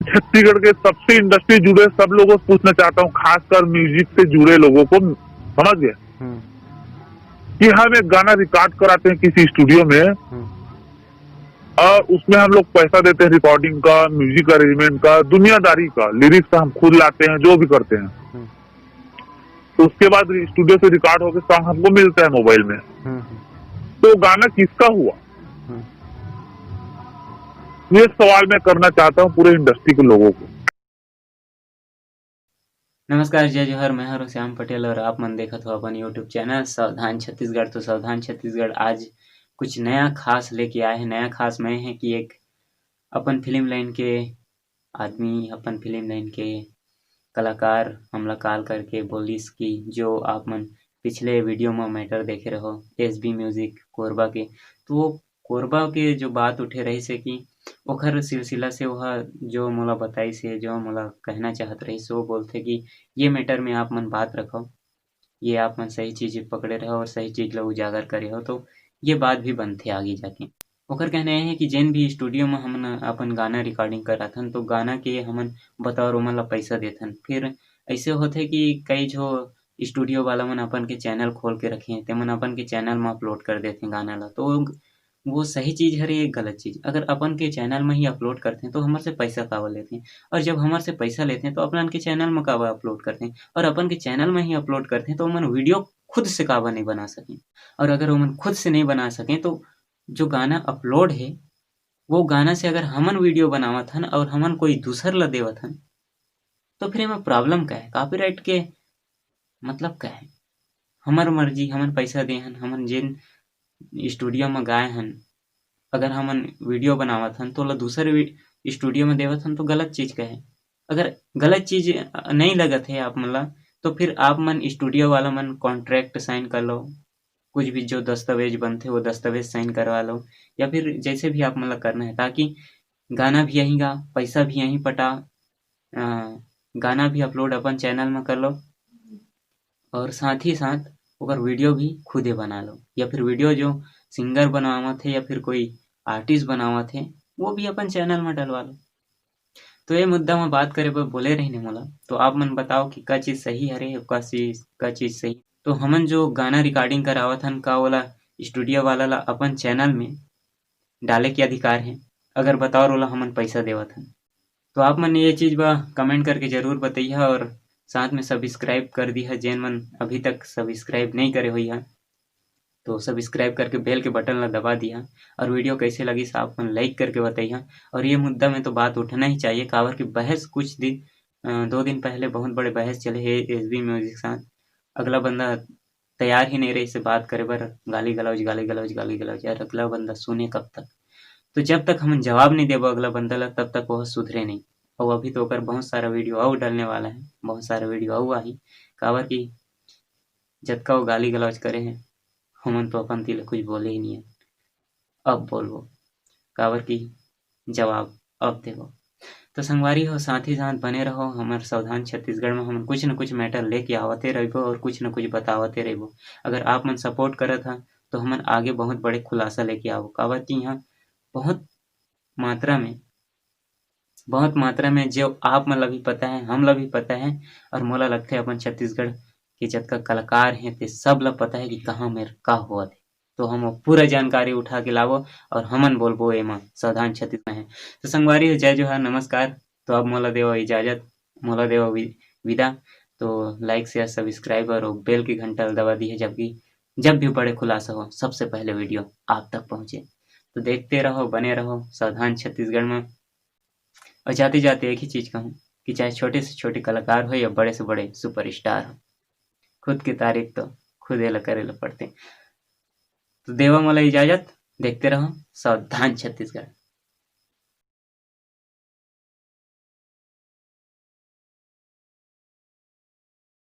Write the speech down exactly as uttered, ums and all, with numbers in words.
छत्तीसगढ़ के सबसे इंडस्ट्री जुड़े सब लोगों से पूछना चाहता हूँ, खासकर म्यूजिक से जुड़े लोगों को, समझ गए, हम्म, कि हम एक गाना रिकॉर्ड कराते हैं किसी स्टूडियो में हम्म, और उसमें हम लोग पैसा देते हैं, रिकॉर्डिंग का, म्यूजिक अरेंजमेंट का, दुनियादारी का, लिरिक्स हम खुद लाते हैं, जो भी करते हैं। हम्म, तो उसके बाद स्टूडियो से रिकॉर्ड होकर सॉन्ग हमको मिलता है मोबाइल में। हम्म, हम्म, तो गाना किसका हुआ, हम्म। ये सवाल मैं करना चाहता हूँ पूरे इंडस्ट्री के लोगों को। नमस्कार, जय जोहार, मैं हूं श्याम पटेल और आप मन देखत हो अपन YouTube चैनल सावधान छत्तीसगढ़। तो सावधान छत्तीसगढ़ आज कुछ नया खास लेके आए हैं। नया खास मैं है कि एक अपन फिल्म लाइन के आदमी, अपन फिल्म लाइन के कलाकार हमला कॉल करके बोलिस कि जो आप मन पिछले वीडियो में मैटर देखे रहो एस बी म्यूजिक कोरबा के, तो वो कोरबा के जो बात उठे रहिस हे कि ओखर सिलसिला से ओहा जो मोला बताइस हे, जो मोला कहना चाहत रहिस, वो बोलथे कि ये मैटर में आप मन बात रखो, ये आप मन सही चीज पकड़े रहो और सही चीज ला उजागर करे हो, तो ये बात भी बनथे आगे जाके। ओकर कहना ये हे कि जेन भी स्टूडियो में हमन अपन गाना रिकॉर्डिंग कराथन, तो गाना के हमन बतौर ओमन ला पैसा देथन। फिर ऐसे होथे कि कई जो स्टूडियो वाला मन अपन के चैनल खोल के रखे हैं, तेमन अपन के चैनल में अपलोड कर देथे गाना ला। तो वो सही चीज हरे, एक गलत चीज। अगर अपन के चैनल में ही अपलोड करथे तो हमर से पैसा काबर लेथे, और जब हमर से पैसा लेथे तो अपन के चैनल में काबर अपलोड करथे, और अपन के चैनल में ही अपलोड करथे तो ओमन वीडियो खुद से काबर नहीं बना सके, और अगर ओमन खुद से नहीं बना सके तो जो गाना अपलोड है वो गाना से अगर हमन वीडियो बनावत हन और हमन कोई दूसर ला देवत हन तो फिर एमा प्रॉब्लम का है? कॉपीराइट के मतलब का है? हमर मर्जी, हमन पैसा दे हन, हमन जेन स्टूडियो में गाए हन, अगर हमन वीडियो बनावत हन तो ओला दूसर स्टूडियो में देवत हन तो गलत चीज का है। अगर गलत चीज नहीं लगत है आप मन ला तो फिर आप मन स्टूडियो वाला मन कॉन्ट्रैक्ट साइन कर लो, कुछ भी जो दस्तावेज बनथे वो दस्तावेज साइन करवा लो, या फिर जैसे भी आप मन ला करना है, ताकि गाना भी यहीं गा, पैसा भी यहीं पटा, अ, गाना भी अपलोड अपन चैनल में कर लो और साथ ही साथ ओकर वीडियो भी खुदे बना लो, या फिर वीडियो जो सिंगर बनावत है या फिर कोई आर्टिस्ट बनावत है वो भी अपन चैनल में डलवा लो। तो ये मुद्दा में बात करे बर बोले रहिने मोला, तो आप मन बताओ कि का चीज सही हरे, का चीज, का चीज सही। तो हमन जो गाना रिकॉर्डिंग करावत हन का ओला स्टूडियो वाला ला अपन चैनल में डाले के अधिकार है? अगर बताओ ओला हमन पैसा देवत हन तो आप मन ये चीज बा कमेंट करके जरूर बतैहा और साथ में सब्सक्राइब कर दिहा जेन मन अभी तक सब्सक्राइब नहीं करे हुई है। तो सब्सक्राइब करके बेल के बटन ला दबा दिहा और वीडियो कैसे लगिस आप मन लाइक करके बतैहा। और ये मुद्दा में तो बात उठना ही चाहिए, काबर कि बहस कुछ दिन, अ, दो दिन पहले बहुत बड़े बहस चले हे एस बी म्यूजिक साथ। अगला बंदा तैयार ही नहीं रहिस बात करे बर, गाली गलौज, गाली गलौज, गाली गलौज, यार अगला बंदा सुने कब तक? तो जब तक हमन जवाब नहीं देबो अगला बंदा ला तब तक वो सुधरे नहीं। और अभी तो ओकर बहुत सारा वीडियो अउ डलने वाला है, बहुत सारा वीडियो अउ आही, काबर कि जतका वो गाली गलौज करे हैं हमन तो अपन तिला कुछ बोले ही नहीं है। अब बोलबो काबर कि जवाब अब देबो। तो संगवारी हो, साथ ही साथ बने रहो हमर सावधान छत्तीसगढ़ में। हमन कुछ न कुछ मैटर लेके आवते रहिबो और कुछ न कुछ बतावते रहिबो। अगर आप मन सपोर्ट करत हा तो हमन आगे बहुत बड़े खुलासा लेके आबो, काबर कि यहाँ बहुत मात्रा में, बहुत मात्रा में जो आप मन ला भी पता है, हम ला भी पता है, और मोला लगथे अपन छत्तीसगढ़ के जतका कलाकार हैं ते सब ला पता है कि कहाँ मेर का होवत है। तो हम वो पूरा जानकारी उठा के लाबो और हमन बोलबो एमा सावधान छत्तीसगढ़ है। तो संगवारी हो, जय जोहार, नमस्कार। तो अब मोला देवा इजाजत, मोला देवा वि-, विदा। तो लाइक, शेयर, सब्सक्राइब और बेल के घंटा ला दबा दिहे, जबकि जब भी बड़े खुलासा हो सबसे पहले वीडियो आप तक पहुँचे। तो देखते रहो, बने रहो सावधान छत्तीसगढ़ में। और जाते जाते एक ही चीज कहूँ कि चाहे छोटे से छोटे कलाकार हो या बड़े से बड़े सुपरस्टार हो, खुद की तारीफ तो खुदे ला करे ला पड़थे। तो देवा मोला इजाजत, देखते रहो सावधान छत्तीसगढ़।